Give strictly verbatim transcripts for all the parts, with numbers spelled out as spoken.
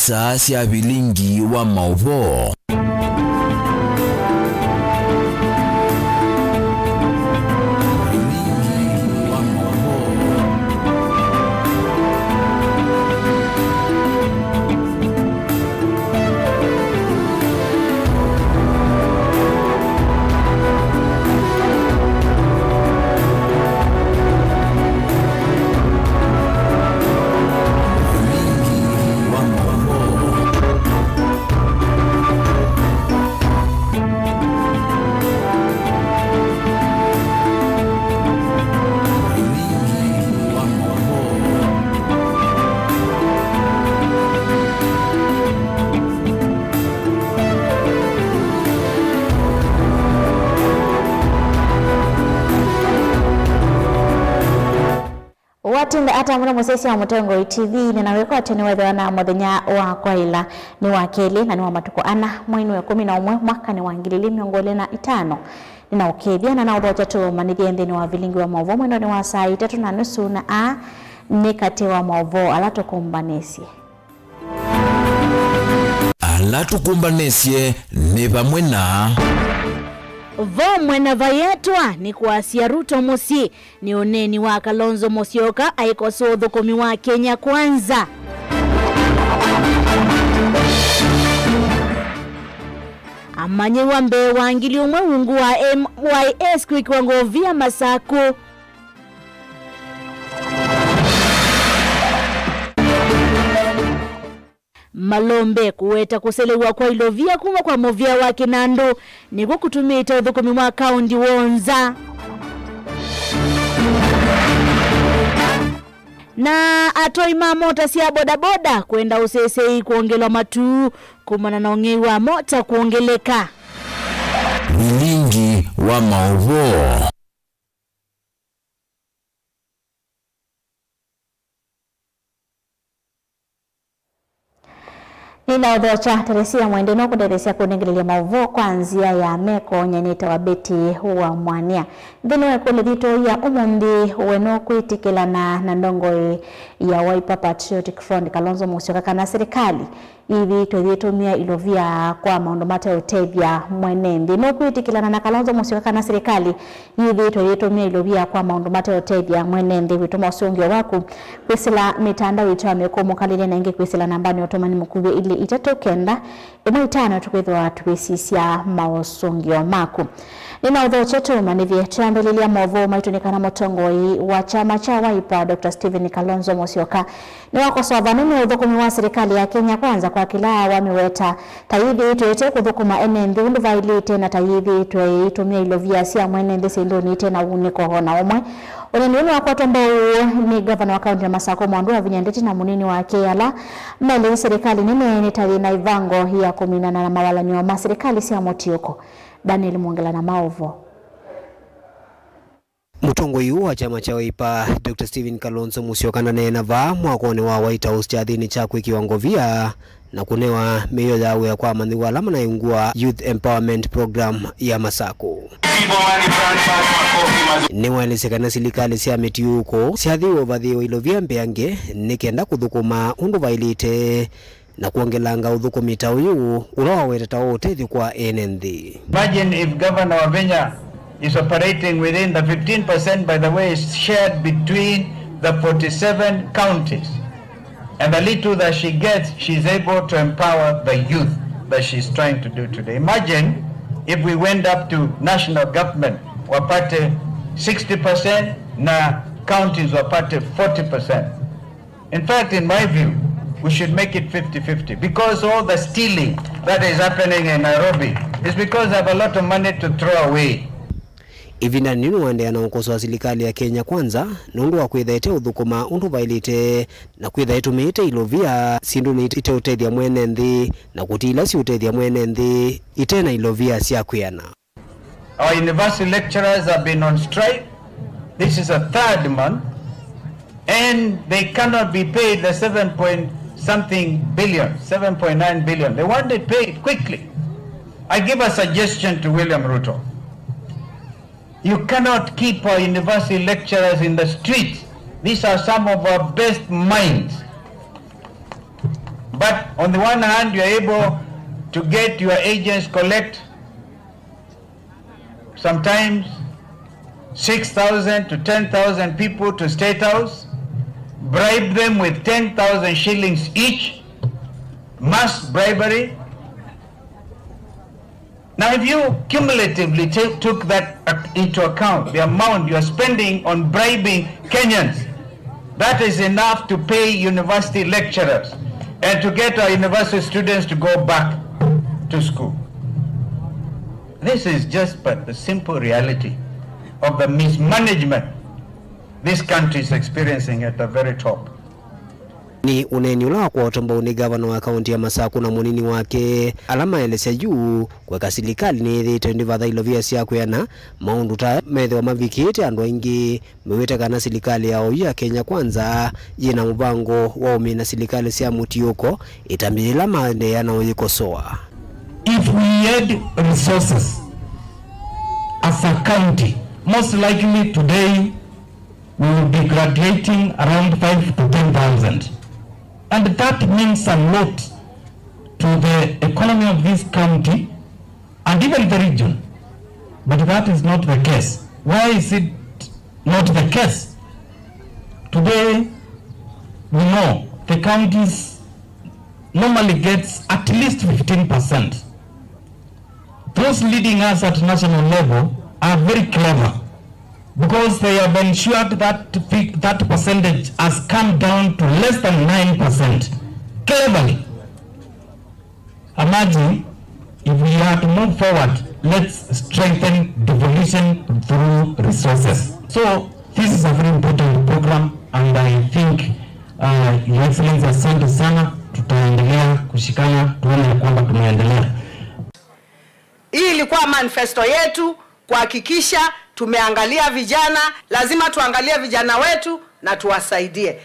Star sya vilingi wa maũvoo. Vilingi wa maũvoo. Watinda ata mũno mũsyaĩĩsya wa Mũtongoi T V, nĩ na wĩkwatyo nĩ wethĩwa na mũthenya wa kwaĩla nĩ wa kelĩ na nĩ wa matukũ ana, mweinĩ wa ĩkũmi na ũmwe, mwakanĩ wa ngili ilĩ mĩongo ĩlĩ na itano. Nĩ na ũkethya na na ũthokya tũmanyĩthye nthĩnĩ wa vilingi wa maũvoo mwendonĩ wa saa itatũ na nusu, na aa nĩ katĩ wa maũvoo ala tũkũmbanĩsye. Ala tũkũmbanĩsye nĩ vamwe na. Vomwe na vayetwa nĩ kwasya Ruto mũsyĩ, nĩ ũneeni wa Kalonzo Musyoka aikosoa ũthũkũmi wa Kenya Kwanza. Amanyĩw'a mbee wa ngili ũmwe ungu wa M Y S kwĩkĩwa ngovia Masaku. Malombe kũweta kũselew'a kwa ilovia kuma kwa mũvĩa wa Kĩnandũ nĩkw'o kũtumĩte ũthũkũmi wa kaũndi wonza. Na atwai ma mota sya bodaboda kwenda ũsesei kwongelwa matuu kumana na ũng'ei wa mota kwongeleka. Vilingi wa maũvoo. Nĩnaũthokya Teresia Mwende nũkũndetheesya kũnengelelya maũvoo kwa nzĩa ya meko nyanĩte wa Betty wa Mwania. Nthĩnĩ wa ĩkũlyo yitũ ya ũmũnthĩ, we nũkwĩtĩkĩlana na ndongoi ya Wiper Patriotic Front Kalonzo Musyoka kana silikalĩ yĩthĩĩtwe yĩtũmĩa ilovia kwa maũndũ mate ũtethya mwene nthĩ? Nũkwĩtĩkĩlana na Kalonzo Musyoka kana silikalĩ yĩthĩĩtwe yĩtũmĩa ilovia kwa maũndũ mate ũtethya mwene nthĩ? Wĩtũma ũsũngĩo waku kwĩsĩla mĩtandao itũ ya mĩkũmũkalĩlya na ĩngĩ kwĩsĩla nambanĩ ya ũtũmani mũkuvĩ ilĩ itatũ kenda ĩmwe itano, tũkwĩthĩwa tũkĩsisya maũsũngĩo maku. Nĩnaũthokya tũmanyĩthye twĩambĩlĩlya maũvoo maitũ nĩ kana mũtongoi wa kyama kya Wiper, Doctor Stephen Kalonzo Musyoka, nĩwakosoa vanene ũthũkũmi wa silikalĩ ya Kenya Kwanza kwa kĩla wamĩweta ta yĩthĩĩtwe ĩte kũthũkũma ene nthĩ ũndũ vaĩlĩte na ta yĩthĩĩtwe ĩitũmĩa ilovia sya mwene nthĩ syĩndũnĩ ite na wunĩko o na ũmwe. Ũneeni ũũ nĩwakwatwa mbau nĩ ngavana wa kaũntĩ ya Masakũ Mwandu Wavinya Ndeti na mũnini wake, ala meleie silikalĩ nene nĩ ta yĩ na ĩvango ya kũminana na mawalany'o ma silikalĩ sya mũtiũko. Daniel Mwongela na maũvoo. Mũtongoi ũũ wa kyama kya Wiper, Doctor Stephen Kalonzo Musyoka, naneena vaa mwakonĩ wa White House kyathĩnĩ kya kwĩkĩwa ngovia na kũnewa mĩio ya wĩa kwa amanyĩw'a ala manaĩ ungu wa Youth Empowerment Program ya Masakũ. Nĩwaelesya kana silikalĩ sya mĩtiũko syathĩĩwe ũvathĩĩwa ilovia mbeange nĩ kenda kũthũkũma ũndũ vaĩlĩte na kwongelanga ũthũkũmi ta ũyũ ũla wawetetawa ũtethyo kwa ene nthĩ. Imagine if Governor Wavinya is operating within the fifteen percent, by the way, is shared between the forty-seven counties. And the little that she gets, she's able to empower the youth that she's trying to do today. Imagine if we went up to national government, wapate sixty percent na counties wapate forty percent. In fact, in my view, we should make it fifty fifty, because all the stealing that is happening in Nairobi is because they have a lot of money to throw away. Ĩvindanĩ yĩu nĩwaendeea na ũkosoa silikalĩ ya Kenya Kwanza nũndũ wa kwĩtha ĩte ũthũkũma ũndũ vaĩlĩte na kwĩtha ĩtũmĩĩte ilovia syĩndũnĩ iteũtethya mwene nthĩ na kũti ila siũtethya mwene nthĩ ite na ilovia sya kwĩana. Our university lecturers have been on strike. This is a third month, and they cannot be paid the seven point something billion, seven point nine billion. They want it paid quickly. I give a suggestion to William Ruto. You cannot keep our university lecturers in the streets. These are some of our best minds. But on the one hand, you are able to get your agents collect sometimes six thousand to ten thousand people to State House, bribe them with ten thousand shillings each, mass bribery. Now, if you cumulatively take, took that ac- into account, the amount you're spending on bribing Kenyans, that is enough to pay university lecturers and to get our university students to go back to school. This is just but the simple reality of the mismanagement this country is experiencing at the very top. Nĩ ũneeni ũla wakwatwa mbau nĩ ngavana wa kaunti ya Masakũ na mũnini wake, ala maelesya yu kweka silikalĩ nĩyĩthĩĩtwe ndĩvatha ilovia sya kwĩana maũndũ ta methĩwa mavikĩĩte andũ aingĩ. Mewĩte kana silikalĩ ya oyu ya Kenya Kwanza yĩna mũvango wa ũmina silikalĩ sya mũtiũko ĩtambya yĩla maendeea na ũyĩkosoa. If we had resources as a county, most likely today we will be graduating around five to ten thousand. And that means a lot to the economy of this county and even the region. But that is not the case. Why is it not the case? Today, we know the counties normally gets at least fifteen percent. Those leading us at national level are very clever because they have ensured that fi- that percentage has come down to less than nine percent. Cleverly. Imagine if we are to move forward, let's strengthen devolution through resources. So this is a very important program, and I think, uh, Your Excellency, asante sana, tutaendelea kushikana tuone ya kwamba tumeendelea. Hii ilikuwa manifesto yetu kuhakikisha tumeangalia vijana. Lazima tuangalie vijana wetu na tuwasaidie.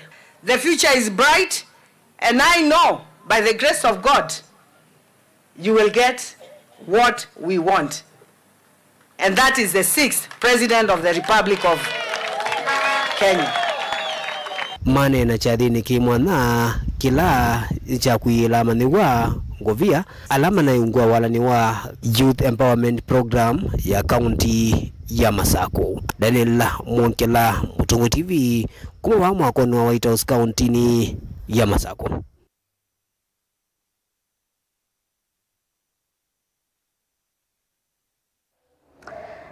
The future is bright, and I know by the grace of God you will get what we want. And that is the sixth President of the Republic of Kenya. Maneena kyathĩnĩ kĩ mwanya kĩla kya kwĩyĩĩla amanyĩw'a ngovia ala manaĩ ungu wa walani wa Youth Empowerment Program ya kaunti ya Masakũ. Daniel Mwongela, Mũtongoi T V, kuma vaa mwakonĩ wa White House kauntinĩ ya Masakũ.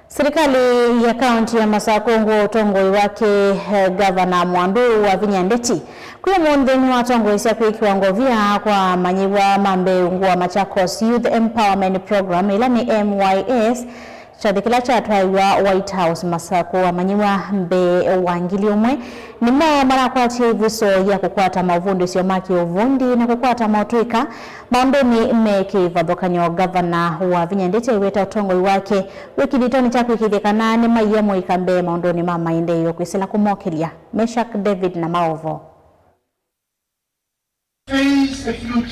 Silikalĩ ya kaunti ya Masakũ ngũa ũtongoi wake, eh, Gavana Mwandu Wavinya Ndeti kwĩ ũmũnthĩ nĩwatongoesya kwĩkĩwa ngovia kwa amanyĩw'a ma mbee ungu wa Machakos Youth Empowerment Program, ĩla nĩ M Y S, kyathĩ kĩla kyatwaĩwa White House Masakũ. Amanyĩw'a mbee wa ngili ũmwe nĩmo marakwatie ĩvuso ya kũkwata maũvundĩsyo ma kĩũvundi na kũkwata motw'ĩka maũndũnĩ me kĩvathũkany'o. Ngavana Wavinya Ndeti aiweta ũtongoi wake wĩ kĩthitoonĩ kya kwĩkĩĩthya kana nĩmaiia mũika mbee maũndũnĩ ma maendeeo kwĩsĩla kũmokĩlya. Meshak David na maũvoo.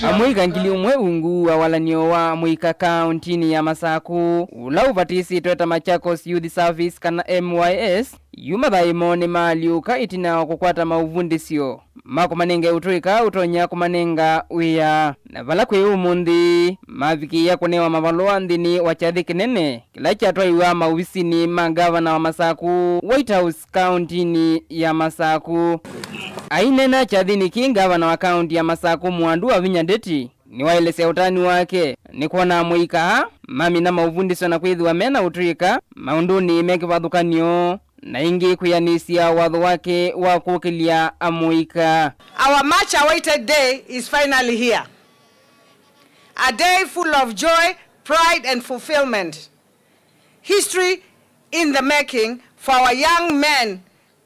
Amũika ngili ũmwe ungu wa walanĩo wa amũika kaũntinĩ ya Masakũ, ũla ũvatĩsĩtwe ta Machakos Youth Service kana M Y S, yu mathaĩ moo nĩmaalyũka ĩtina wa kũkwata maũvundĩsyo ma kũmanenga ũtũĩka ũtonya kũmanenga wĩa. Na vala kwĩ ũmũnthĩ, mavikĩĩa kũnewa mavalũa nthĩnĩ wa kyathĩ kĩnene kĩla kyatwaiwa maovisinĩ ma ngavana wa Masakũ, White House, kaũntinĩ ya Masakũ. Aineena kyathĩnĩ kĩĩ, ngavana wa kaũnti ya Masakũ, Mwandu Wavinya Ndeti, nĩwaelesya ũtanu wake nĩ kwona amũika aa mamina maũvundĩsyo na kwĩthĩwa me na ũtũĩka maũndũnĩ me kĩvathũkany'o, na ĩngĩ kwĩanĩsya watho wake wa kũkĩlya amũika. Our much awaited day is finally here. A day full of joy, pride and fulfillment. History in the making for our young men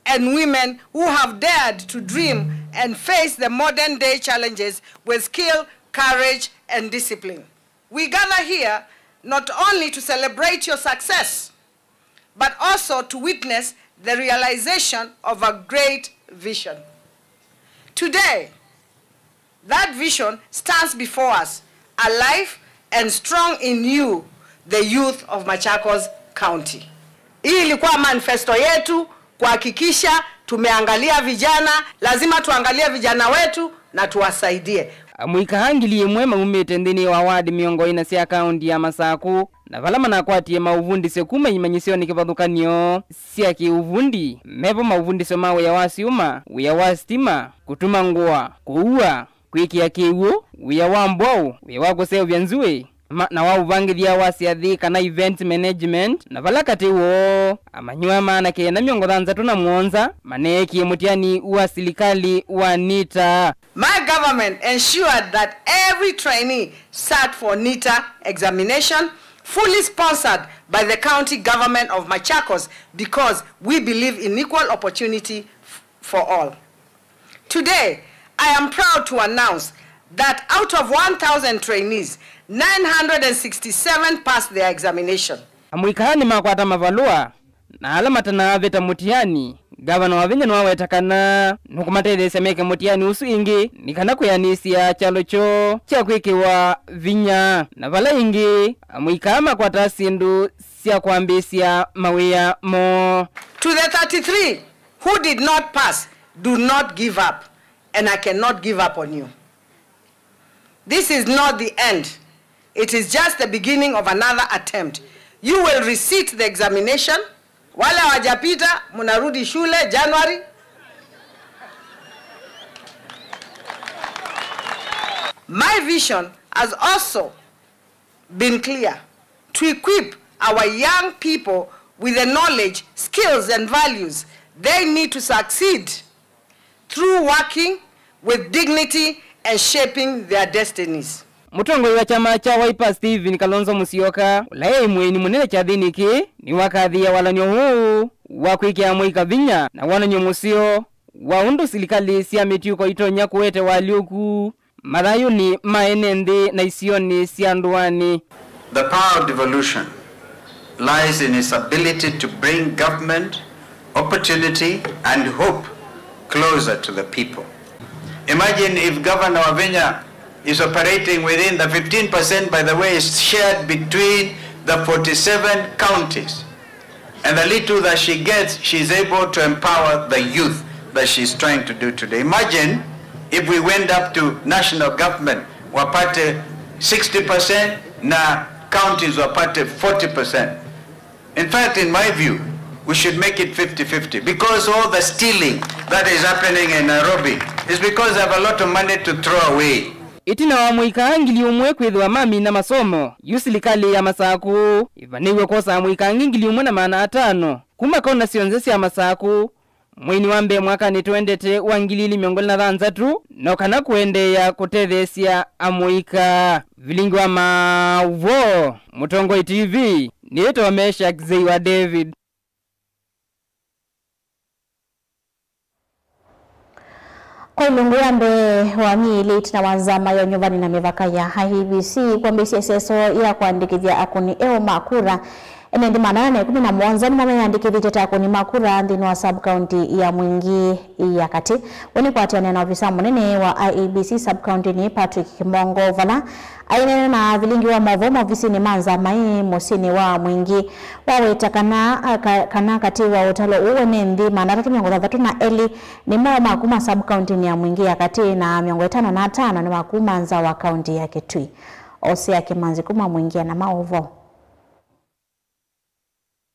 and women who have dared to dream and face the modern day challenges with skill, courage and discipline. We gather here not only to celebrate your success, but also to witness the realization of a great vision. Today, that vision stands before us, alive and strong in you, the youth of Machakos County. Hii ilikuwa manifesto yetu kuhakikisha tumeangalia vijana, lazima tuangalie vijana wetu na tuwasaidie. Amũika aa ngili ĩmwe maumĩte nthĩnĩ wa ward mĩongo ĩna sya kaũnti ya Masakũ, na vala manakwatie maũvundĩsyo kuma imanyĩsyonĩ kĩvathũkany'o sya kĩũvundi. Mevo maũvundĩsyo ma wĩa wa syũma, wĩa wa sitima, kũtuma ngũa, kũua, kwĩkĩa kĩw'ũ, wĩa wa mbwaũ, wĩa wa kũseũvya nzũĩ, ma, na wa ũvangĩthya wa syathĩ kana event management, na vala katĩ woo amanyĩw'a maana kenda mĩongo thanthatũ na mũonza maneekie mũtiani wa silikalĩ wa NITA. My government ensured that every trainee sat for NITA examination, fully sponsored by the county government of Machakos, because we believe in equal opportunity f-, for all. Today, I am proud to announce that out of one thousand trainees, nine hundred and sixty-seven passed their examination. Amũika aa nĩmakwata mavalũa, na ala matanaavĩta mũtiani, Ngavana Wavinya nĩwaweta kana nũkũmatetheesya meke mũtiani ũsu ĩngĩ nĩ kana kwĩanĩsya kyalo kyoo kya kwĩkĩwa vinya. Na vala ĩngĩ, amũika aa makwataa syĩndũ sya kwambĩĩsya mawĩa moo. To the thirty-three who did not pass, do not give up, and I cannot give up on you. This is not the end. It is just the beginning of another attempt. You will resit the examination. Wale hawajapita, mnarudi shule January. My vision has also been clear: to equip our young people with the knowledge, skills, and values they need to succeed through working with dignity and shaping their destinies. Mũtongoi wa kyama kya Wiper Stephen Kalonzo Musyoka, ũla eĩ mũĩni mũnene kyathĩnĩ kĩĩ, nĩwakathĩĩa walany'o ũũ wa kwĩkĩa amũika vinya na wonany'o mũseo wa ũndũ silikalĩ sya mĩtuĩko itonya kũete walyũku mathayũnĩ ma ene nthĩ na isionĩ sya ndũanĩ. The power of devolution lies in its ability to bring government, opportunity, and hope closer to the people. Imagine if Governor Wavinya is operating within the fifteen percent, by the way, is shared between the forty-seven counties. And the little that she gets, she's able to empower the youth that she's trying to do today. Imagine if we went up to national government, wapate sixty percent na counties wapate forty percent. In fact, in my view, we should make it fifty fifty, because all the stealing that is happening in Nairobi is because they have a lot of money to throw away. Ĩtina wa amũika aa ngili ũmwe kwĩthĩwa mamina masomo, yu silikalĩ ya Masakũ ĩvanĩw'e kwosa amũika angĩ ngili ũmwe na maana atano kuma kaũnĩ syonthe sya Masakũ mweinĩ wa mbee mwakanĩ tũendete wa ngili ili mĩongo ĩlĩ na thanthatũ, no kana kũendeea kũtetheesya amũika. Vilingi wa maũvoo, Mũtongoi T V, nĩĩtawa Meshack Zei wa David. Kwa ilungu ya mbee wa myei ĩlĩ ĩtina wa nzama ya ũnyuvani na mĩvaka ya I E B C kwambĩĩsya ĩseso ya kũandĩkĩthya akũni eũ ma kura, ene nthĩ maana ana na ĩkũmi na mũonza nĩmo meyandĩkĩthĩtye ta akũni ma kura nthĩnĩ wa sub-county ya Mwingi ya Katĩ. We nĩ kũatĩanĩa na ovisa mũnene wa I E B C sub-county-nĩ Patrick Kimongo, vala aineena na vilingi wa maũvoo maovisinĩ ma nzama ĩĩ mũsyĩnĩ wa Mwingi, waweta kana, ka-, kana katĩ wa ũtalo ũũ ene nthĩ maana atatũ mĩongo thanthatũ na elĩ nĩmo ma kuma sub-county-nĩ ya Mwingi ya Katĩ na mĩongo ĩtano na atano nĩ ma kuma nza wa kaunti ya Kitui. Osea Kimanzi kuma Mwingi ena maũvoo.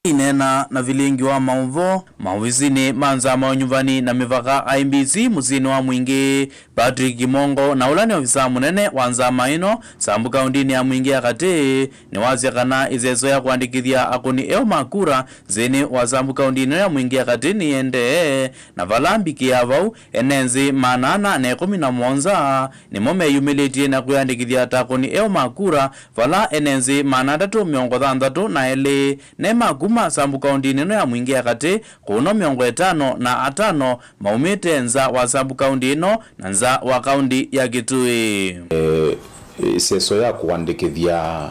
Aineena na vilingi wa maũvoo maovisinĩ ma nzama ya ũnyuvani na mĩvaka I E B C mũsyĩnĩ wa Mwingi, Patrick Kimongo, na ũla nĩ ovisaa mũnene wa nzama ĩno sub-county-nĩ ya Mwingi ya Katĩ, nĩwasya kana ĩseso ya kũandĩkĩthya akũni eũ ma kura nthĩnĩ wa sub-county ĩno ya Mwingi ya Katĩ nĩyĩendee, na vala mbikĩa vau, ene nthĩ maana ana na ĩkũmi na mũonza nĩmo meyumĩlĩtye na kwĩyandĩkĩthya ta akũni eũ ma kura, vala ene nthĩ maana atatũ mĩongo thanthatũ na elĩ ne ma kuma sub-county-nĩ ĩno ya Mwingi ya Katĩ, kũno mĩongo ĩtano na atano maumĩte nza wa sub-county ĩno na nza wa kaunti ya Kitui. E, ĩseso ya kũandĩkĩthya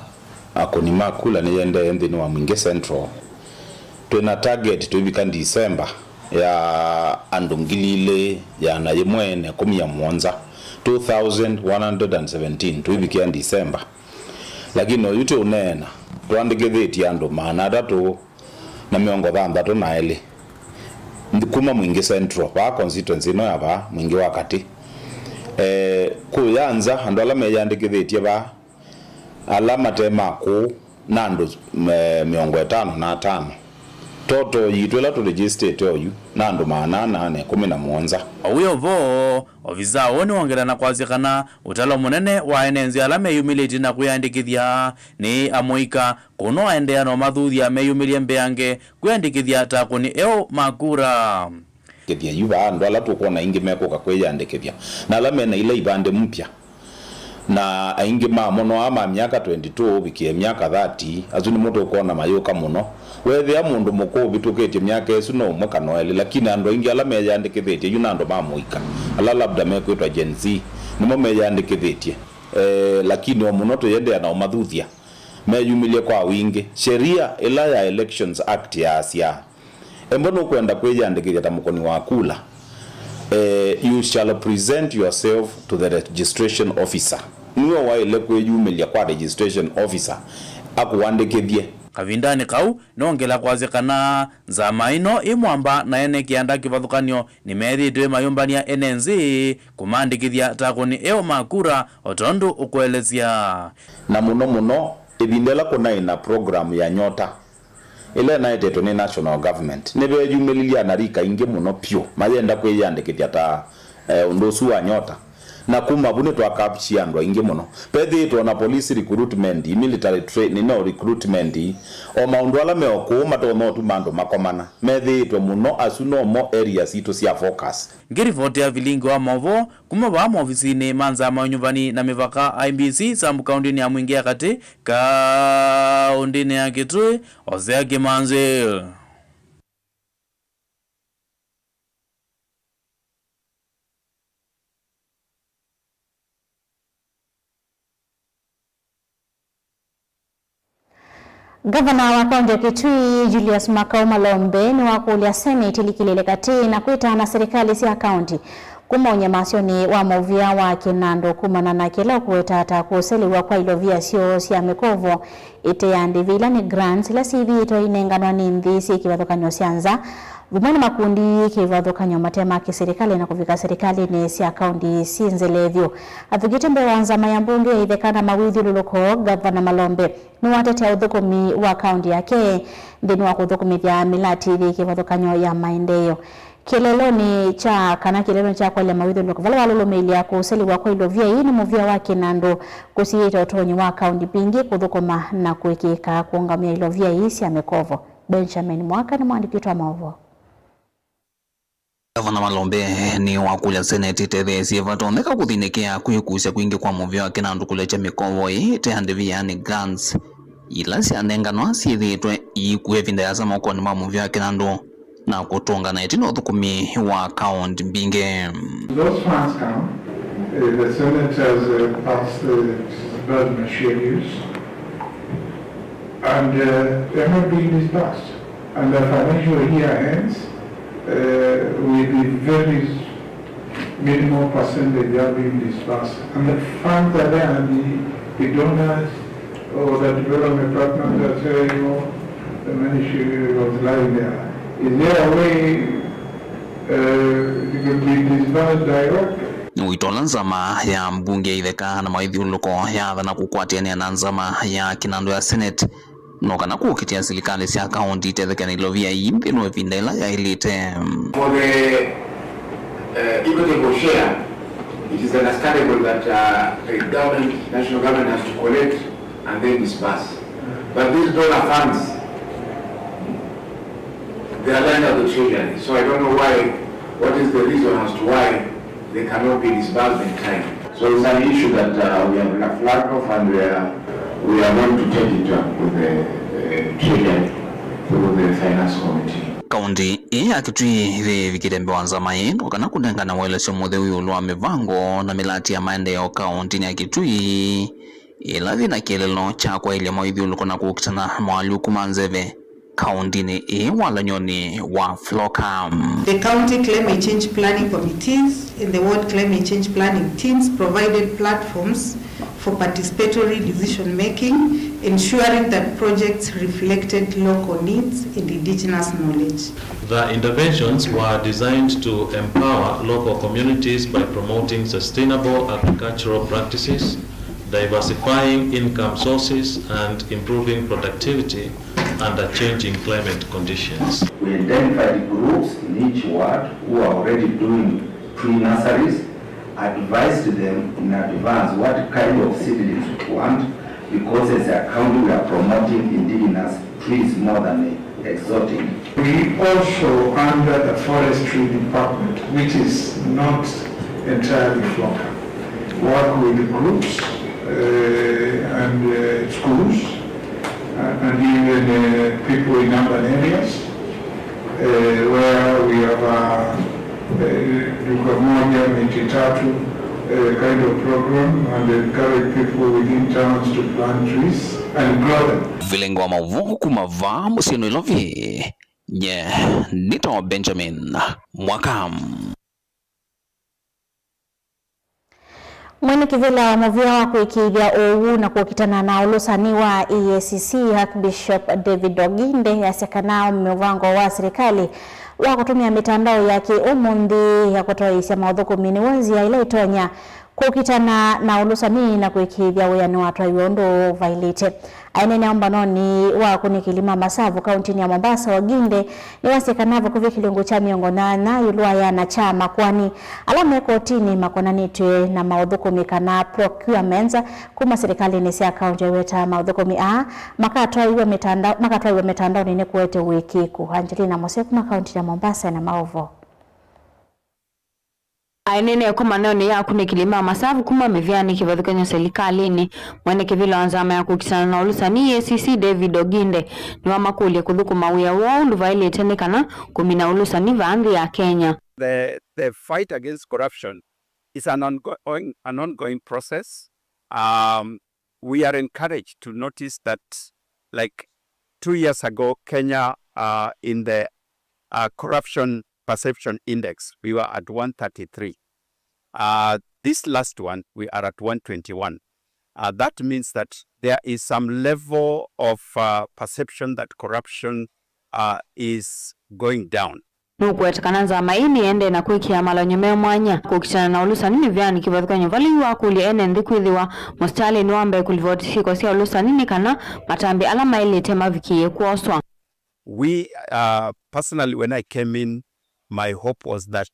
akũni ma kula nĩyĩendee nthĩnĩ wa Mwingi Central. Twĩna target tũivika December ya andũ ngili ilĩ ĩana yĩmwe na ĩkũmi na mũonza, two thousand one hundred and seventeen, tũivikĩa December. Lakini oyu tũũneena, tũandĩkĩthĩtye andũ maana atatũ na mĩongo thanthatũ na elĩ nth-, kuma Mwingi Central, vaa constituency ĩno ya vaa Mwingi wa Katĩ. E, kũya nza, andũ ala meyĩandĩkĩthĩtye vaa, ala mate ma kũũ, na andũ, e, mĩongo ĩtano na atano. Total yitũ ĩla tũregistĩte oyu na andũ maana ana na ĩkũmi na mũonza. O wĩ o vo, ovisaa ũũ nĩwongela na kwasya kana ũtalo mũnene wa ene nzĩ ala meyumĩlĩtye na kwĩyandĩkĩthya nĩ amũika, kũu no aendeea na ũmathuthya meyumĩlye mbeange kwĩyandĩkĩthya ta akũni eũ ma kura. Kĩthya yu vaa andũ ala tũkwona aingĩ mekũka kwĩyandĩkĩthya, na ala mena ila ivandĩ mpya. Na aingĩ mamo no aa ma myaka twenty-two ũvikĩe myaka thirty, asu nĩmo tũkwona mayũka mũno. Weethĩa mũndũ mũkũũ ũvĩtũkĩtye myaka ĩsu no ũmwe kana elĩ, lakini andũ aingĩ ala meyĩandĩkĩthĩtye yu na andũ ma mũika, ala labda mekwĩtwa Gen Z, nĩmo meyĩandĩkĩthĩtye. Eh, lakini o mũno tũyĩendeea na ũmathuthya meyumĩlye kwa wingĩ. Sheria ĩla ya Elections Act yaasya, embo nũkwenda kwĩyĩandĩkĩthya ta mũkũni wa kula, eh, you shall present yourself to the registration officer. Nĩwe waĩle kwĩyumĩlya kwa registration officer akũandĩkĩthye. Kavindanĩ kau, nongela kwasya kana nzama ĩno ĩ mwamba na ene kĩanda kĩvathũkany'o nĩmethĩĩtwe mayũmbany'a ene nzĩ kũmandĩkĩthya ta akũni eũ ma kura, o tondũ ũkũelesya. Na mũno mũno, ĩvinda ĩla kũnaĩ na program ya Nyota, ĩla ĩnaetetwe nĩ national government, nĩveyumĩlilye anarika aingĩ mũno vyũ mayenda kwĩyĩandĩkĩthya ta, eh, ũndũ ũsu wa Nyota. Na kuma vu nĩtwakapchie andũ aingĩ mũno. Vethĩĩtwe ona police recruitment, military training, no recruitment, o maũndũ ala me o kũu matonya ũtuma andũ makomana. Methĩĩtwe mũno, asu nomo area sitũ sya focus. Ngĩrivoti ya vilingi wa maũvoo kuma vaa maovisinĩ ma nzama ya ũnyuvani na mĩvaka, I E B C, sub-kaũntĩnĩ ya Mwingĩ ya Katĩ, kaũntĩnĩ ya Kitui, Hosea Kĩmanzi. Ngavana wa kaũntĩ ya Kitui, Julius Makau Malombe, nĩwakũlya Senate ĩlikĩlĩle katĩ na kwĩtana silikalĩ sya kaũntĩ kuma ũnyamasyonĩ wa mũvĩa wa kĩnandũ kumana na kĩla ũkũweta ta kũselew'a kwa ilovia syoo sya mĩkovo ĩte ya ndĩvi, ila nĩ grants, ila syĩthĩĩtwe inenganwa nĩ nthĩ syĩ kĩvathũkany'o sya nza, vamwe na makundi kĩvathũkany'o mate ma kĩsilikalĩ na kũvika silikalĩnĩ sya kaũntĩ syĩ nzelevyũ. Athukĩte mbee wa nzama ya mbunge ya itheka na mawĩthyũlũlũko, Ngavana Malombe nĩwatetea ũthũkũmi wa kaũntĩ yake nthĩnĩ wa kũthũkũmĩthya mĩlatĩlĩ kĩvathũkany'o ya maendeeo. Kĩlelonĩ kya, kana kĩlelonĩ kya kwaĩlya mawĩthyũlũlũko vala walũlũmĩĩlya kũselew'a kwa ilovia ii nĩ mũvĩa wa kĩnandũ, kũsiĩĩte ũtonyi wa kaũntĩ mbingĩ kũthũkũma na kũĩkĩĩka kũũngamĩa ilovia ii sya mĩkovo. Benjamin Mwaka nĩ mwandĩki witũ wa maũvoo. Ngavana Malombe nĩwakũlya Senate ĩtetheesye vatonyeka kũthĩnĩkĩa kwĩkusya kwingĩ kwa mũvĩa wa kĩnandũ kũlekya mĩkovo ĩĩ ĩte ya ndĩvi, yaani grants, ila syanenganwa syĩthĩĩtwe iikua ĩvinda yĩasa mokonĩ ma mũvĩa wa kĩnandũ na kũtũngana ĩtina ũthũkũmi wa kaũntĩ mbingĩ. Those funds come, uh, the Senate has, uh, passed, uh, disbursement schedules, and, uh, they're not being disbursed. And the financial year ends, uh, with a very minimal percentage are being disbursed. And the funds are there, and the, the donors or the development partners are saying, "Oh, the money should, was lying there." Is there a way, uh, it could be disbursed directly? Nĩwĩtola nzama ya mbunge ya itheka na mawĩthyũlũlũko yaathana kũkwatĩanĩa na nzama ya kĩnandũ ya Senate no kana kũkitĩa silikalĩ sya kaũntĩ itethekane ilovia ii nthĩnĩ wa ĩvinda ĩla yaĩlĩte. For the, uh, equitable share, it is understandable that, uh, the government, national government has to collect and then disburse. But these donor funds, they are lying at the treasury. So I don't know why, what is the reason as to why they cannot be disbursed in time. So it's an issue that, uh, we have flagged off and we are, we are going to take it up with the, uh, treasury through the finance committee. Kaũntĩ ĩĩ ya Kitui yĩvikĩte mbee wa nzama ĩĩ no kana kũnengane ũelesyo mũtheu ĩũlũ wa mĩvango na mĩlatĩ ya maendeeo kaũntĩnĩ ya Kitui, ĩla yĩ na kĩeleelo kya kwaĩlya mawĩthyũlũlũko na kũkitana na moalyũku ma nzeve. kaũntĩnĩ ĩĩ walany'onĩ wa Floka. The County Climate Change Planning Committees and the Ward Climate Change Planning Teams provided platforms for participatory decision-making, ensuring that projects reflected local needs and indigenous knowledge. The interventions were designed to empower local communities by promoting sustainable agricultural practices, diversifying income sources, and improving productivity under changing climate conditions. We identified groups in each ward who are already doing tree nurseries, advised them in advance what kind of seedlings we want, because as a county we are promoting indigenous trees more than exotic. We also, under the forestry department, which is not entirely Floka, work with groups uh, and uh, schools uh, and even uh, people in urban areas uh, where we have a uh, duka moja miti tatu uh, kind of program and encourage people within towns to plant trees and grow them. Vilingi wa maũvoo kuma vaa mũsyĩ Nairobi, nye nĩtawa Benjamin Mwaka. Mwene kĩvĩla wa mũvĩa wa kũĩkĩĩthya ũwau na kũkitana na ũlũsani wa E A C C, Archbishop David Oginde, easya kana mũvango wa silikalĩ wa kũtũmĩa mĩtandao ya kĩ-ũmũnthĩ ya kũtoeesya maũthũkũmi nĩw'o nzĩa ĩla ĩtonya kũkitana na ũlũsani na kũĩkĩĩthya wĩa nĩwatwaiwe ũndũ ũvaĩlĩte. Aineenea ũmbanonĩ wa akunĩkĩli ma masavu kauntinĩ ya Mombasa, Oginde nĩwasya kana vakuvĩ kĩlungu kya mĩongo nyanya ĩũlũ wa ĩana kya makoani ala me kotinĩ makonanĩtw'e na maũthũkũmi kana procurements kuma silikalĩnĩ sya kaunti. Aiweta maũthũkũmi aa makatwaiwe mĩtandao-, makatwaiwe mĩtandaonĩ nĩ kũete ũĩkĩĩku. Angelina Mose kuma kaunti ya Mombasa ena maũvoo. Aineenea ĩkomanonĩ ya akunĩkĩli ma masavu kuma mĩvĩanĩ kĩvathũkany'o silikalĩnĩ, mwene kĩvĩla wa nzama ya kũkitana na ũlũsani E A C C, David Oginde, nĩwamakũlya kũthũkũma wĩa woo ũndũ vaĩlĩte nĩ kana kũmina ũlũsani vaa nthĩ ya Kenya. The, the fight against corruption is an ongoing, an ongoing process. Um, we are encouraged to notice that, like, two years ago, Kenya, uh, in the uh, corruption perception index, we were at one thirty-three. Uh, this last one, we are at one twenty-one. Uh, that means that there is some level of uh, perception that corruption uh, is going down. Nũkũweta kana nzama ĩĩ nĩendee na kwĩkĩa malany'o me mwanya kũkitana na ũlũsani mĩvĩanĩ kĩvathũkany'o vala yu wakũlya ene nthĩ kwĩthĩwa mũsitalĩnĩ wa mbee kũlivoti syĩko sya ũlũsani nĩ kana matambya ala maĩlĩte mavikĩĩe kwoswa. We, uh, personally, when I came in, my hope was that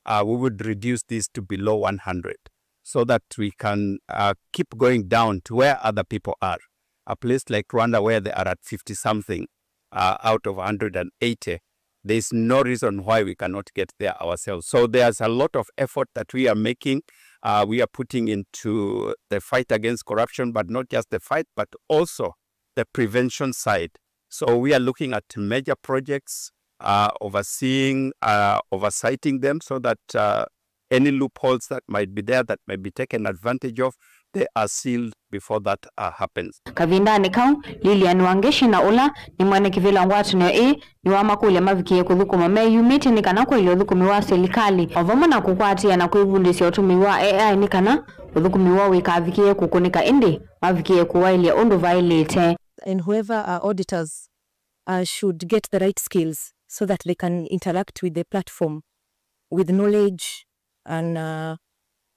uh, we would reduce this to below one hundred so that we can uh, keep going down to where other people are. A place like Rwanda, where they are at fifty something uh, out of one hundred eighty, there's no reason why we cannot get there ourselves. So there's a lot of effort that we are making, uh, we are putting into the fight against corruption, but not just the fight, but also the prevention side. So we are looking at major projects, uh, overseeing, uh, oversighting them so that uh, any loopholes that might be there that might be taken advantage of, they are sealed before that uh, happens. Kavindanĩ kau, Lilian Wangeci na ũla nĩ mwene kĩvĩla ngwatanĩo ĩĩ nĩwamakũlya mavikĩĩe kũthũkũma meyumĩtye nĩ kana kwaĩlya ũthũkũmi wa silikalĩ o vamwe na kũkwatĩĩa na kwĩvundĩsya ũtũmĩi wa A I nĩ kana ũthũkũmi woo wĩkavikĩĩe kũkũnĩka ĩndĩ mavikĩĩe kũwaĩlya ũndũ vaĩlĩte. And whoever are auditors uh, should get the right skills so that they can interact with the platform with knowledge and uh,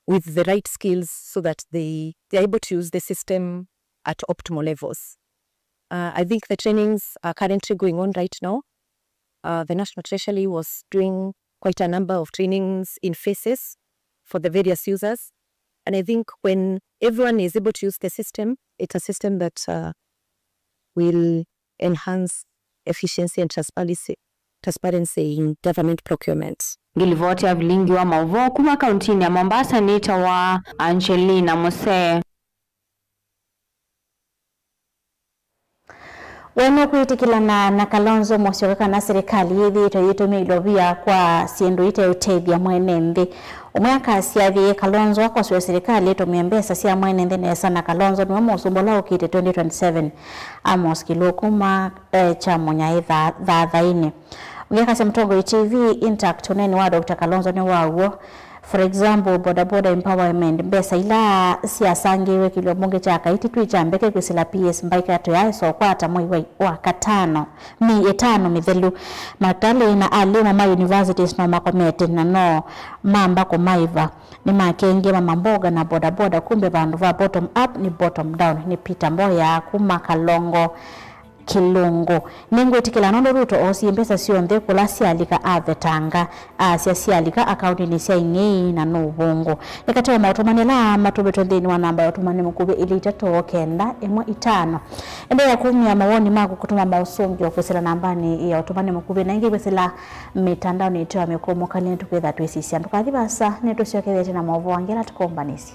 with the right skills so that they, they are able to use the system at optimal levels. Uh, I think the trainings are currently going on right now. Uh, the National Treasury was doing quite a number of trainings in phases for the various users. And I think when everyone is able to use the system, it's a system that uh, will enhance efficiency and transparency, transparency in government procurement. Ngilivoti ya vilingi wa maũvoo kuma kauntinĩ ya Mombasa nĩtawa Angelina Musee. We nũkwĩtĩkĩlana na Kalonzo Musyoka kana silikalĩ yĩthĩĩtwe yĩtũmĩa ilovia kwa syĩndũ iteũtethya mwene nthĩ? Ũmwe akasya, "Ĩĩ, Kalonzo akosw'e silikalĩ ĩtũmĩe mbesa sya mwene nthĩ nesa, na Kalonzo nĩwe mũsumbĩ ũla ũkĩte twenty twenty-seven." Amos Kilu kuma, eh, Kyamunyai Tha-, Thathainĩ. Ũngĩ akasya, "Mũtongoi T V intact, ũneeni wa Doctor Kalonzo nĩ wa w'o. For example, bodaboda empowerment, mbesa ila syasangĩĩwe kĩlio mbunge kya Kaiti twĩ kya mbeke kwĩsĩla P S Mbaika tũyaesa ũkwata mwei wa, wa katano, mĩĩ ĩtano mĩthelu. Matalĩ na alimũ ma universities no makomete na no mamba kũmaiva. Nĩmakengie mama mboga na bodaboda, kumbe vandũ va bottom up nĩ bottom down." Nĩ Peter Mboya kuma Kalongo Kĩlũngũ. Nĩngwĩtĩkĩla nũndũ Ruto oosie mbesa syonthe kũla syalika avetanga, asya syalika akaũndinĩ sya ing'ei na nũvũngũ. Nĩ katĩ wa maũtũmani ala matũmĩtwe nthĩnĩ wa namba ya ũtũmani mũkuvĩ ilĩ itatũ kenda ĩmwe itano. Endeea kumya mawoni maku kũtũma maũsũngĩo kwĩsĩla nambanĩ ya ũtũmani mũkuvĩ, na ĩngĩ kwĩsĩla mĩtandaonĩ itũ ya mĩkũmũkany'a nĩtũkwĩtha twĩsisya. Ndũkathi vaasa, nĩtũsyokethete na maũvoo angĩ ala tũkũmbanĩsye.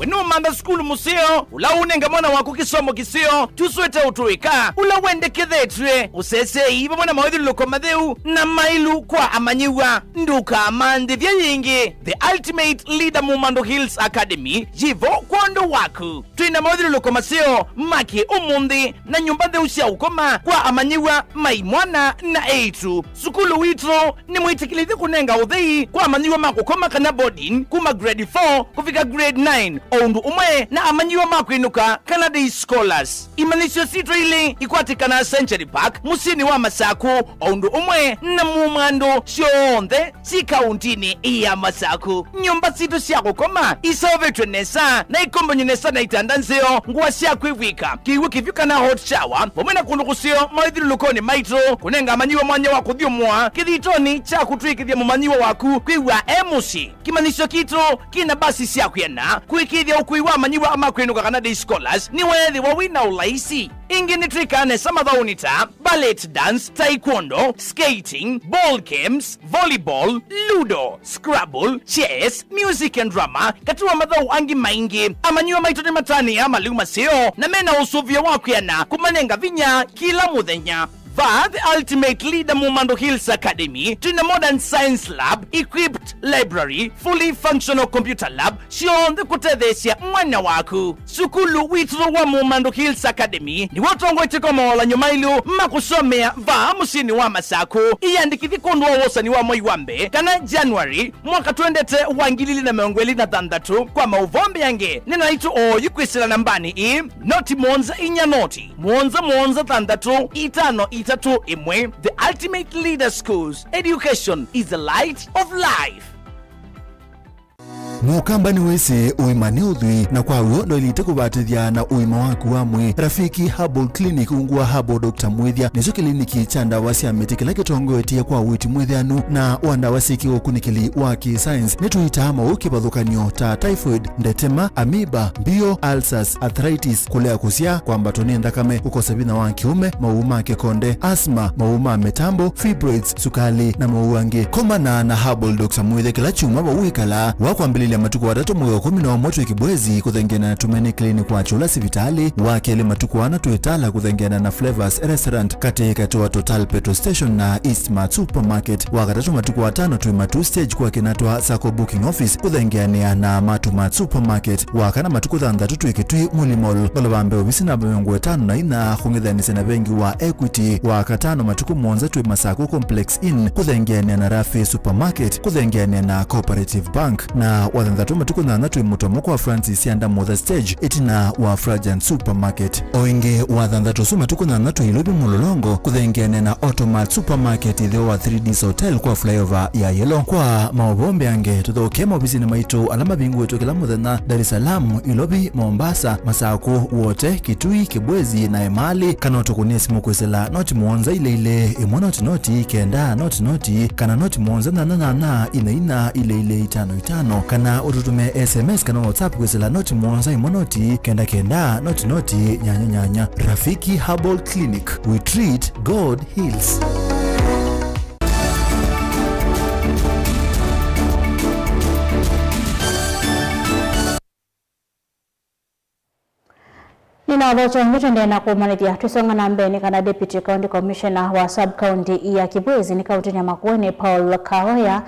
We nũmantha sukulu mũseo, ũla ũnenga mwana waku kĩsomo kĩseo, tũswete ũtũĩka, ũla wendekethetw'e, ũsesei vamwe na mawĩthyũlũlũko matheu na maĩlu kwa amanyĩw'a. Ndũkamanthĩthye yĩngĩ. The Ultimate Leader Mumando Hills Academy yĩvo kwondũ waku. Twĩ na mawĩthyũlũlũko maseo ma kĩ-ũmũnthĩ na nyũmba ntheu sya ũkoma kwa amanyĩw'a ma imwana na eĩtu. Sukulu witũ nĩ mwĩtĩkĩlĩthye kũnenga ũthei kwa amanyĩw'a ma kũkoma kana boarding kuma grade four kũvika grade nine, o ũndũ ũmwe na amanyĩw'a ma kwĩnũka kana day scholars. Imanyĩsyo sitũ ilĩ ikwatĩkanaa Century Park, mũsyĩnĩ wa Masaku, o ũndũ ũmwe na Mumando syonthe syĩ kaũntinĩ ya Masaku. Nyũmba sitũ sya kũkoma iseũvĩtw'e nesa na ikombany'e nesa na itanda nzeo, ngũa sya kwĩvw'ĩka, kĩw'ũ kĩvyũ kana hot shower, vamwe na kũndũ kũseo mawĩthyũlũlũkonĩ maitũ, kũnenga amanyĩw'a mwanya wa kũthyũmũa kĩthitonĩ kya kũtw'ĩkĩthya mũmanyĩw'a waku kwĩw'a e mũsyĩ. Kĩmanyĩsyo kitũ kĩna mbasi sya kwĩana kũĩkĩĩthya ũkui wa amanyĩw'a ma kwĩnũka kana day scholars nĩweethĩwa wĩ na ũlaisi. Ĩngĩ nĩtwĩkaa nesa mathaũnĩ ta ballet dance, taekwondo, skating, ball games, volleyball, ludo, scrabble, chess, music and drama, katĩ wa mathaũ angĩ maingĩ. Amanyĩw'a maitũ nĩmatanĩaa malĩu maseo na mena ũsũvĩo wa kwĩana kũmanenga vinya kĩla mũthenya. Vaa The Ultimate Leader Mumando Hills Academy, twĩ na modern science lab, equipped library, fully functional computer lab, syonthe kũtetheesya mwana waku. Sukulu witũ wa Mumando Hills Academy nĩw'o ũtongoetye kwa mawalan'yo maĩlu ma kũsomea vaa mũsyĩnĩ wa Masaku. Ĩyandĩkĩthye kwondũ wa wosani wa mwei wa mbee kana January mwaka twendete wa ngili ilĩ na mĩongo ĩlĩ na thanthatũ. Kwa maũvoo mbeange, nena naitũ oyu kwĩsĩla nambanĩ ĩĩ, noti mũonza inya noti, mũonza mũonza thanthatũ itano itatũ ĩmwe. The Ultimate Leader Schools, education is the light of life. Mũkamba nĩwĩsĩ ũima nĩ ũthwii, na kwa w'o ndwaĩlĩte kũvatĩthya na ũima waku wa mwĩĩ. Rafiki Herbal Clinic ungu wa Herbal Doctor Mwĩthya nĩkyo kĩliniki kya ndawa sya mĩtĩ kĩla kĩtongoetye kwa ũiiti mwĩthĩanu na wa ndawa syĩ kĩũkunĩkĩli wa kĩ-science. Nĩtũitaa maũũ kĩvathũkany'o ta typhoid, ndetema, amoeba, mbio, ulcers, arthritis, kũlea kũsyaa, kwambatwa nĩ nthakame, kũkosa vinya wa kĩũme, maũũ ma kĩkonde, asthma, maũũ ma mĩtambo, fibroids, sukalĩ, na maũũ angĩ. Komana na Herbal Doctor Mwĩthya kĩla kyumwa vau wĩkalaa, wa kwambĩlĩlya matukũ atatũ mwei wa ĩkũmi na ũmwe twĩ Kĩbwezi kũthengeana na Tumaini Clinic wa Kyũla sivitalĩ, wa kelĩ matukũ ana twĩ Tala kũthengeana na Flavors Restaurant katĩ katĩ wa Total Petrol Station na East Mart Supermarket, wa katatũ matukũ atano twĩ Matuu Stage kwa Kinatwa Sacco Booking Office kũthengeanĩa na Matuu Mart Supermarket, wa kana matukũ thanthatũ twĩ Kitui Muli Mall, ngolova mbee ovisi namba mĩongo ĩtano na inya kũng'ethanĩsya na vengi wa Equity, wa katano matukũ mũonza twĩ Masaku Complex Inn kũthengeanĩa na Rafi Supermarket kũthengeanĩa na Cooperative Bank, na wa thanthatũ matukũ nyanya twĩ Mũtomo kwa Francis Syanda Mutha Stage ĩtina wa Frajan Supermarket. O ĩngĩ wa thanthatũ ũsu matukũ nyanya twĩ Ilovi Mũlolongo kũthengeanĩa na Automat Supermarket ĩtheo wa three Ds Hotel kwa flyover ya Yellow. Kwa maũvoo mbeange, tũthokee maovisinĩ maitũ ala mavingũĩtwe kĩla mũthenya Dar es Salaam, Ilovi, Mombasa, Masaku, Wote, Kitui, Kibwezi na Emali, kana ũtũkũnĩe simũ kwĩsĩla noti mũonza ilĩ ilĩ ĩmwe noti noti kenda noti noti kana noti mũonza nyanya nyanya ina ina ilĩ ilĩ itano itano, kana ũtũtũme S M S kana WhatsApp kwĩsĩla noti mũonza ĩmwe noti kenda kenda noti noti nyanya nyanya. Rafiki Herbal Clinic, we treat, God heals. Na ũthokyo ũngĩ tũendee na kũmanyĩthya, twĩsonga na mbee, nĩ kana Deputy County Commissioner wa Sub-County ya Kibwezi nĩ kauntinĩ ya Makueni, Paul Kaoya,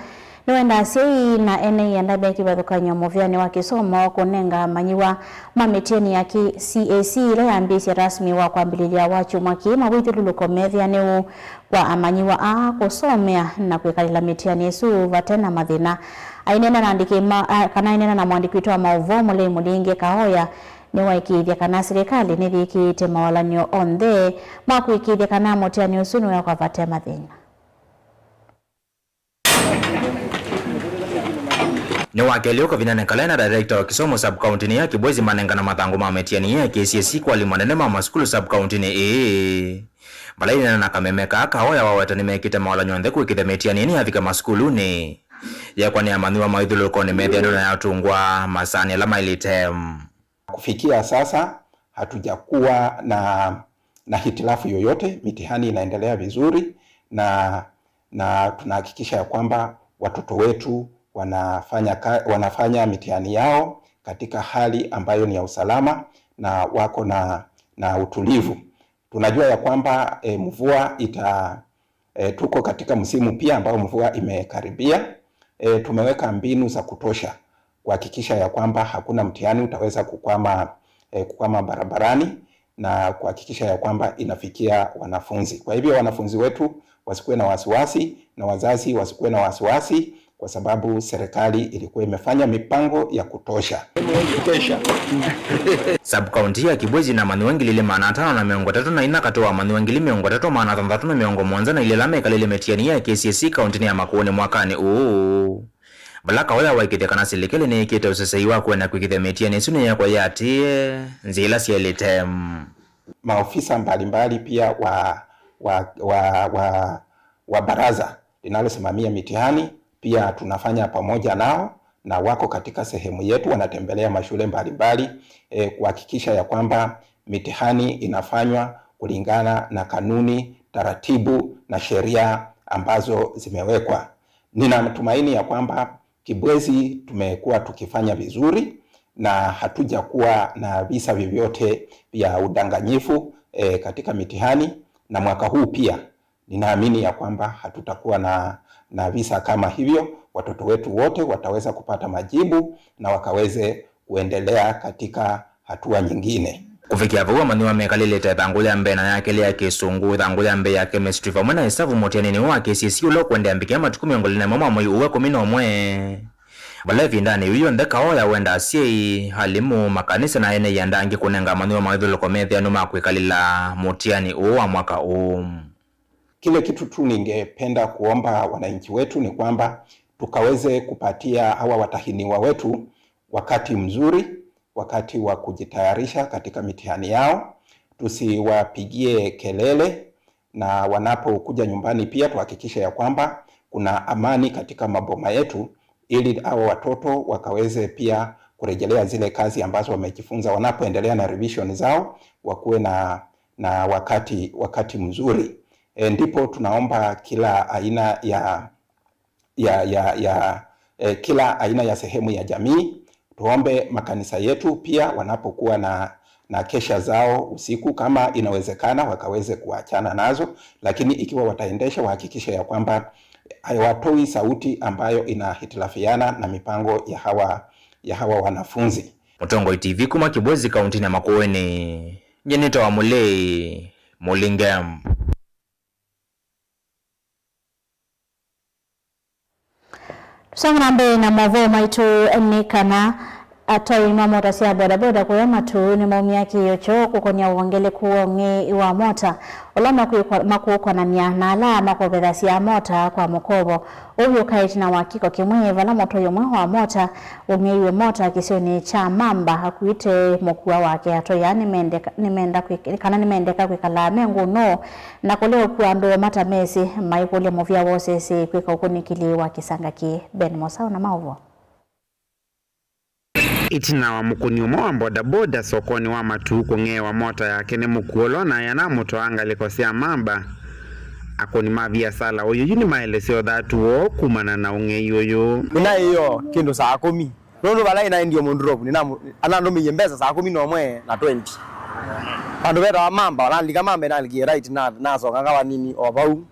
nĩwendaa asyai na ene ianda me kĩvathũkany'o mũvĩanĩ wa kĩsomo kũnenga amanyĩw'a ma mĩtiani ya K C S E ĩla yambĩĩsye rasmi wa kwambĩlĩlya wa kyumwa kĩĩ mawĩthyũlũlũko methĩanĩu kwa amanyĩw'a aa kũsomea na kwĩkalĩla mĩtiani ĩsu vate na mathĩna. Aineena na andĩki ma, a, kana aineena na mũandĩki witũ wa maũvoo Mũlei Mũlingi, Kaoya nĩwaĩkĩĩthya kana silikalĩ nĩyĩkĩĩte mawalany'o onthe ma kũĩkĩĩthya kana mũtiani ũsu nĩwekwa vate mathĩna. Nĩ wa kelĩ ũkavinane kala na director wa kĩsomo sub-county-nĩ ya Kibwezi manengana mathangũ ma mĩtiani ya K C S E kwa alimũ anene ma masukulu sub-county-nĩ ĩĩ. Vala aineena na kameme kaa, Kaoya waweta nĩmekĩte mawalany'o onthe kũĩkĩĩthya mĩtiani nĩyavika masukulunĩ. Yekwa nĩ amanyĩw'a mawĩthyũlũlũkonĩ methĩanĩu na yatũngwa masaanĩ ala maĩlĩte. Kufikia sasa hatujakuwa na, na hitilafu yoyote, mitihani inaendelea vizuri na, na tunahakikisha ya kwamba watoto wetu wanafanya ka-, wanafanya mitihani yao katika hali ambayo ni ya usalama na wako na, na utulivu. Tunajua ya kwamba, eh, mvua ita-, eh, tuko katika msimu pia ambao mvua imekaribia. Eh, tumeweka mbinu za kutosha kuhakikisha ya kwamba hakuna mtihani utaweza kukwama, eh, kukwama barabarani na kuhakikisha ya kwamba inafikia wanafunzi. Kwa hivyo wanafunzi wetu wasikuwe na wasiwasi na wazazi wasikuwe na wasiwasi kwa sababu serikali ilikuwa imefanya mipango ya kutosha. Sub-county ya Kibwezi na amanyĩw'a ngili ilĩ maana atano na mĩongo ĩtatũ na inya katĩ wa amanyĩw'a ngili mĩongo ĩtatũ maana thanthatũ na mĩongo mũonza na ilĩ ala mekalĩle mĩtiani ya K C S E kauntinĩ ya Makueni mwakanĩ ũũ. Vala Kaoya waĩkĩĩthya kana silikalĩ nĩyĩkĩte ũsesei wa kũenda kũĩkĩĩthya mĩtiani ĩsu nĩyekwa yĩatĩĩe nzĩa ila syaĩlĩte. Maofisa mbalimbali pia wa, wa, wa, wa, wa baraza linalosimamia mitihani, pia tunafanya pamoja nao na wako katika sehemu yetu, wanatembelea mashule mbalimbali, eh, kuhakikisha ya kwamba mitihani inafanywa kulingana na kanuni, taratibu na sheria ambazo zimewekwa. Nina matumaini ya kwamba Kibwezi tumekuwa tukifanya vizuri na hatujakuwa na visa vyovyote vya udanganyifu, eh, katika mitihani, na mwaka huu pia ninaamini ya kwamba hatutakuwa na, na visa kama hivyo. Watoto wetu wote wataweza kupata majibu na wakaweze kuendelea katika hatua nyingine. Kũvikĩa vau, amanyĩw'a mekalĩlĩte ĩthangũ ya mbee na ya kelĩ ya kĩsũngũ, ĩthangũ ya mbee ya chemistry, vamwe na ĩsavu mũtianĩnĩ ũũ wa K C S E ũla ũkũendeea mbikĩa matukũ mĩongo ĩlĩ na ĩmwe mwa mwei ũũ wa ĩkũmi na ũmwe. Vala ĩvindanĩ yĩu yonthe, Kaoya wenda asyai, alimũ, makanisa na ene ianda angĩ kũnenga amanyĩw'a mawĩthyũlũlũko methĩanĩu ma kwĩkalĩla mũtiani ũũ wa mwaka ũũ. Kile kitu tu ningependa kuomba wananchi wetu ni kwamba tukaweze kupatia hawa watahiniwa wetu wakati mzuri, wakati wa kujitayarisha katika mitihani yao. Tusiwapigie kelele, na wanapokuja nyumbani pia tuhakikishe ya kwamba kuna amani katika maboma yetu, ili hawa watoto wakaweze pia kurejelea zile kazi ambazo wamejifunza wanapoendelea na revision zao, wakuwe na, na wakati, wakati mzuri. E, ndipo tunaomba kila aina ya, ya, ya, ya, e, kila aina ya sehemu ya jamii. Tuombe makanisa yetu pia wanapokuwa na, na kesha zao usiku, kama inawezekana, wakaweze kuachana nazo, lakini ikiwa wataendesha, wahakikishe ya kwamba hawatoi sauti ambayo inahitilafiana na mipango ya hawa, ya hawa wanafunzi. Mũtongoi T V kuma Kibwezi, kauntinĩ ya Makueni, nyie nĩtawa Mũlei Mũlinge. Tũsonge na mbee na maũvoo maitũ nĩ kana atwai ma mota sya bodaboda kũya Matuu nĩmaumya kĩĩo kyoo kũkonĩa wongeleku wa ũng'ei wa mota ũla makwĩkwa-, makũkonany'a na ala makovethasya mota kwa mũkovo. Ũu wĩũka ĩtina wa kĩko kĩmwe vala mũtwai ũmwe wa mota ũng'eiwe mota kĩsionĩ kya Mamba akuĩte mũkua wake. Atwai aa nĩmendeka, nĩmenda kwĩ-, kana nĩmendeka kwĩkala me ngũnũ na kũlea ũkua andũ matamesĩ, maikũlya mũvĩa wa ũsese kwĩka ũkunĩkĩli wa kĩsanga kĩĩ. Ben Mosau na maũvoo. Ĩtina wa mũkũni ũmwe wa bodaboda sokonĩ wa Matuu kũng'eewa mota yake nĩ mũkua ũla ũnaĩ anamũtwaa ngalĩko sya Mamba, akũni ma viasala ũyũ yu nĩmaelesya ũthatu woo kumana na ũng'ei ũyũ. Nĩnaĩo kĩndũ saa kũmi. Nũndũ vala ĩnaendie mũndrop, nĩnamũ-, anandũmĩie mbesa saa kũmi na ũmwe na twenty. Vandũ vetawa Mamba, nalika Mamba, nalikie right, na nasongaga vanini o vau.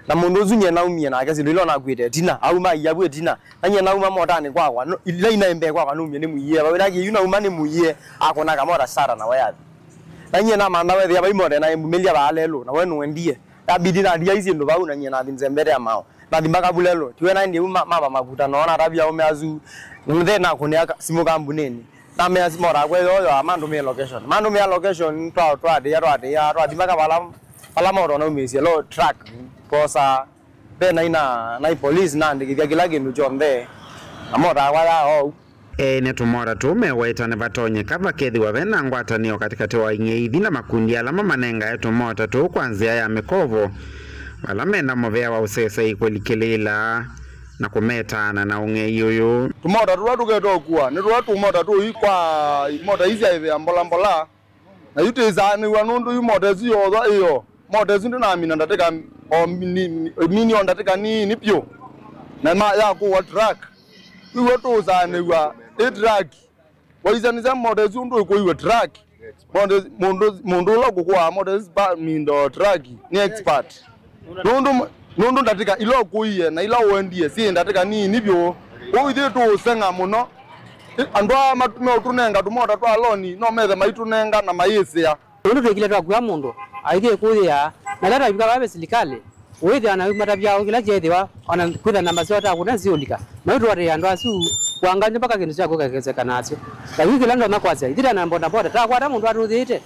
Na mũndũ ũsu nyie naumie nake syĩndũ ila nakuĩte ĩtina, auma ia vu ĩtina. Na nyie nauma motanĩ kwakwa, no, ila inaĩ mbee kwakwa, naumie nĩmũie. Vau nake yu nauma nĩmũie, akũna kamota sara na we athi. Na nyie namantha wethĩa vai mota na ĩmbumĩlya vaa lelũ, na we nũendie. Yabidi natia syĩndũ vau na nyie nathi nzembete ya mao. Nathi mpaka vu lelũ. Tiwe naendie vu ma-, mama makuta, noona atavya aume asu. Na mthee nakũnĩa ka-, simũ kambunĩnĩ. Namea simũ takwa yoyo, amandũmĩe location. Mandũmĩa location, twa-, twatĩa, twatĩa, twathi mpaka vala, vala moto naumĩsye lo truck. Kosa, ve nai na, nai police naandĩkĩthya kĩla kĩndũ kyonthe. Na moto takwa ya ou. Ene tũmota tũu mewaĩta nĩvatonyeka vakethĩwa ve na ngwatanĩo katĩkatĩ wa ing'eithi na makundi ala mamanengae tũmota tũu kwa nzĩa ya mĩkovo, vala mena mũvea wa ũseseĩ kũlikĩlĩĩla na kũmetaana na ũng'ei ũyũ. Tũmota tũla tũketokua nĩ tũla tũmota tũi kwa mota ii sya ĩvĩa mbola mbola, na yu tĩsaanĩw'a nũndũ yu mota ĩsu yothwa ĩyo. Mota ĩsu ndĩnamina ndatĩka o mini, mini o ndatĩka nini vyũ, na ma yakũwa truck. Yu w'o tũsaanĩw'a ĩ truck. Waisanĩsya mota ĩsu ndũĩkũiwe truck. Mota ĩsu, mũndũ, mũndũ ũla ũkũkũaa mota ĩsu ba mindo truck nĩ expert. Nũndũ, nũndũ ndatĩka ila ũkũie na ila ũendie syĩ ndatĩka nini vyũ. Kwoou ithyĩ tũũseng'a mũno. Ĩ, andũ aa mat-, meũtũnenga tũmota twa loni no methe maitũnenga na mayĩsĩa. Nũndũ twĩkile twakua mũndũ, aithi ĩkũyĩa, na ĩla twavika vaa ve silikalĩ, ũĩthĩa na matavya kĩla kyeethĩwa, o na kwĩtha namba syoo takũna siũlika. Na yu tũatĩĩa andũ asu, kũanganw'a mpaka kĩndũ kya kwĩka kĩkeseka nasyo. Na yu kĩla ndonya kwasya, ithyĩ ta na mbondambonda, takwata mũndũ atũthĩĩte,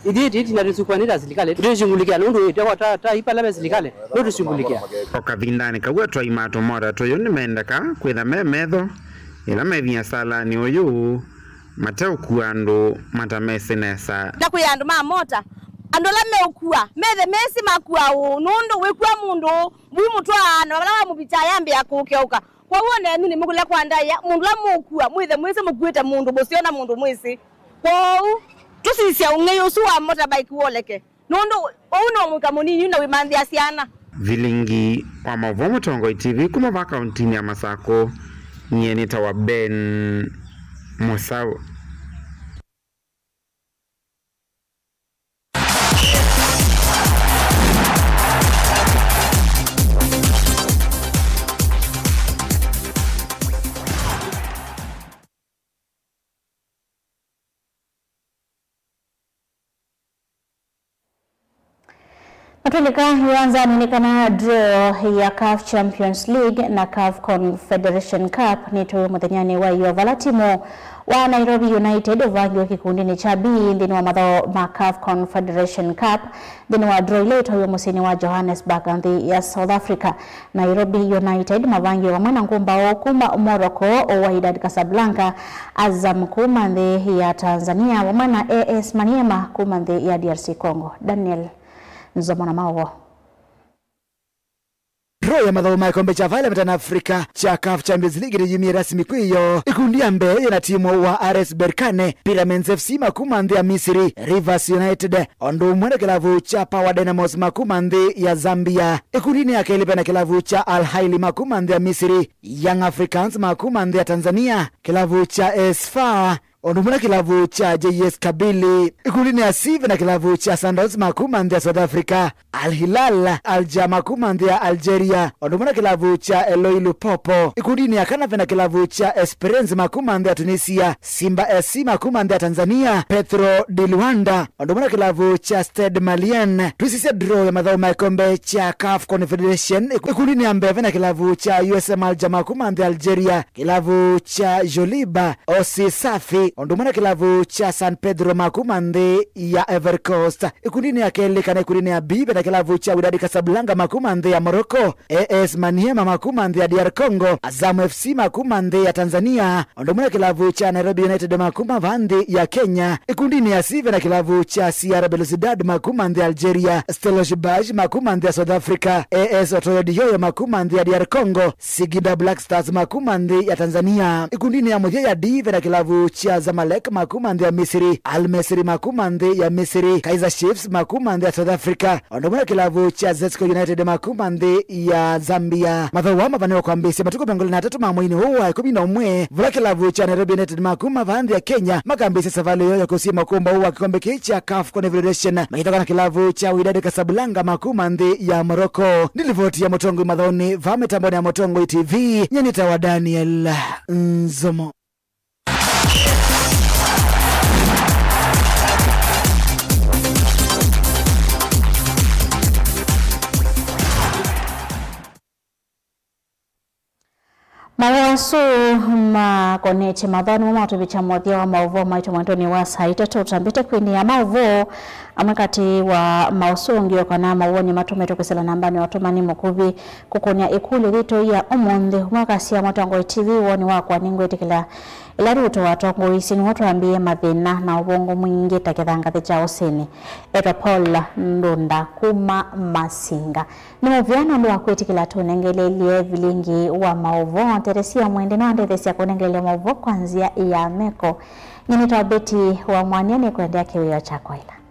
ithyĩ tĩtina tũsukũanĩte silikalĩ, tũtĩshungulĩkĩa nũndũ ĩtĩwa ta, ta ipala ve silikalĩ, nũtũshungulĩkĩa. O kavindanĩ kau atwai ma tũmota tũyũ nĩmendeka kwĩtha me metho, ĩla mevinya salanĩ ũyũ. Mateũkua andũ matamesĩ nesa. Ndakwĩa andũ ma mota, andũ ala meũkua, methe mesĩ makua ũũ, nũndũ wĩkua mũndũ ũũ, mũimũtwaa na vala wamũvikya yambĩa kũkeũka. Kwoou o nenyu nĩmũkũlya kwa ndaĩa, mũndũ ũla mũũkua, mwĩthe mwĩsĩ mũkuĩte mũndũ mũseo na mũndũ mwĩsĩ. Kwoou tũsisye ũng'ei ũsu wa motorbike woleke. Nũndũ ũu no mũika mũnini na wĩmanthĩa syana. Vilingi wa maũvoo Mũtongoi T V kuma va kauntinĩ ya Masakũ, nyie nĩtawa Ben Mũsaũ. Na twĩlika ĩwanzanĩ nĩ kana draw ya CAF Champions League na CAF Confederation Cup nĩtwĩwe mũthenyanĩ wa ĩyoo, vala timu wa Nairobi United ũvangiwe kĩkundinĩ kya B nthĩnĩ wa mathaũ ma CAF Confederation Cup nthĩnĩ wa draw ila itwaiwe mũsyĩnĩ wa Johannesburg nthĩ ya South Africa. Nairobi United mavangiwe vamwe na ngũmbaũ kuma Morocco, Wydad Casablanca, Azam kuma nthĩ ya Tanzania, vamwe na A S Maniema kuma nthĩ ya D R C Congo. Daniel Nzomo na maũvoo. Draw ya mathaũ ma kĩkombe kya Violent Africa kya CAF Champions League nĩyumie rasmi kwĩyoo. Ikundi ya mbee yĩna timu wa R S Berkane, Pyramids F C makuma nthĩ ya Misiri, Rivers United, ũndũ ũmwe na kĩlavu kya Power Dynamos makuma nthĩ ya Zambia. Ikundinĩ ya kelĩ vena kĩlavu kya Al Ahly makuma nthĩ ya Misiri, Young Africans makuma nthĩ ya Tanzania, kĩlavu kya AS FAR, ũndũ ũmwe na kĩlavu kya J S Kabylie. Ikundinĩ ya C vena kĩlavu kya Sundowns makuma nthĩ ya South Africa, Al Hilal, Al Jama kuma nthĩ ya Algeria, ũndũ ũmwe na kĩlavu kya Eloi Lupopo. Ikundinĩ ya kana vena kĩlavu kya Esperance makuma nthĩ ya Tunisia, Simba S C makuma nthĩ ya Tanzania, Petro di Luanda, ũndũ ũmwe na kĩlavu kya Stade Malien. Twisisya draw ya mathaũ ma kĩkombe kya CAF Confederation. Ikundinĩ ya mbee vena kĩlavu kya U S M Alger makuma nthĩ ya Algeria, kĩlavu kya Joliba, O C Safi, ũndũ ũmwe na kĩlavu kya San Pedro makuma nthĩ ya Ivory Coast. Ikundinĩ ya kelĩ kana ikundinĩ ya B vena kĩlavu kya Wydad Casablanca makuma nthĩ ya Morocco, AS Maniema makuma nthĩ ya D R Congo, Azam F C makuma nthĩ ya Tanzania, ũndũ ũmwe na kĩlavu kya Nairobi United makuma vaa nthĩ ya Kenya. Ikundinĩ ya C vena kĩlavu kya C R Belouizdad makuma nthĩ ya Algeria, Stellenbosch makuma nthĩ ya South Africa, AS Otoyo Diyoyo makuma nthĩ ya D R Congo, Singida Black Stars makuma nthĩ ya Tanzania. Ikundinĩ ya mũthya ya D vena kĩlavu kya Zamalek ma kuma nthĩ ya Misiri, Al Masry ma kuma nthĩ ya Misiri, Kaizer Chiefs ma kuma nthĩ ya South Africa, o ũndũ ũmwe na kĩlavu kya Zesco United ma kuma nthĩ ya Zambia. Mathaũ aa mavanĩwa kwambĩĩsya matukũ mĩongo ĩlĩ na atatũ ma mweinĩ ũũ wa ĩkũmi na ũmwe, vala kĩlavu kya Nairobi United ma kuma vaa nthĩ ya Kenya makambĩĩsya savalĩ yoo ya kũsima ũkũmbaũ wa kĩkombe kĩĩ kya CAF Confederation, maithaũka na kĩlavu kya Wydad Casablanca ma kuma nthĩ ya Morocco. Nĩ livoti ya Mũtongoi mathaũnĩ vaa mĩtambonĩ ya Mũtongoi T V, nyie nĩtawa Daniel Nzomo. Maũvoo asu makonetye mathaũ nĩmo matũvikya mũthya wa maũvoo maitũ mwendoinĩ wa saa itatũ. Tũtambĩte kwĩnĩa maũvoo amwe katĩ wa maũsũngĩo kana mawoni matũmĩtwe kwĩsĩla nambanĩ ya ũtũmani mũkuvĩ kũkũnĩa ĩkũlyo yitũ ya ũmũnthĩ. Ũmwe akasya, Mũtongoi T V, woni wakwa nĩngwĩtĩkĩla ĩla Ruto watongoisye nĩw'o twambĩĩe mathĩna na ũvũngũ mwingĩ ta kĩthangathĩ kya ũsĩnĩ. Etwa Paul Ndunda kuma Masinga. Nĩ mũvea nũndũ wa kwĩtĩkĩla tũnengelelye vilingi wa maũvoo. Teresia Mwende nĩwandetheesya kũnengelelya maũvoo kwa nzĩa ya meko. Nyie nĩtawa Betty wa Mwania, nĩkwendea kĩwĩo kya kwaĩla.